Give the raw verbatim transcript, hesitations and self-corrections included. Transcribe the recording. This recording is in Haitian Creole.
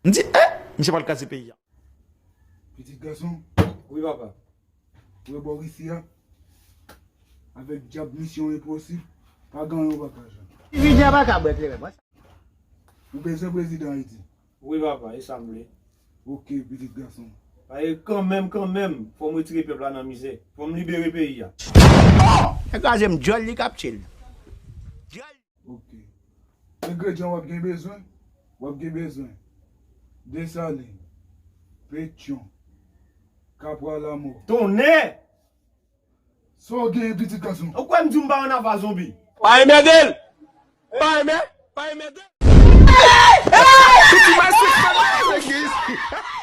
M di, eh, misye pral kraze peyi a. Pitit gason. Wi, papa. Ou wè bò isi a? Avèk dyab misyon enposib, pa gen anyen ou pa ka jwenn. Prezidan pa ka bwè kleren, mwen. Ou bezwen prezidan Ayiti? Wi, papa, e sa m vle. Oke, pitit gason. Paske kanmenm, kanmenm, fò m retire pèp la nan mizè. Fò m libere peyi a. Nèg kraze m, dyòl li k ap tye l. Dyòl. Oke. Engredyan w ap gen bezwen? W ap gen bezwen Desalin, Petyon, Kapwa Lamò. Tonnè! Sa w gen, pitit gason? Ou kwè m di w m pa ann ava zonbi? Pa enmède l! Pa enmè, pa enmède l! Piti masik, pa enmède l!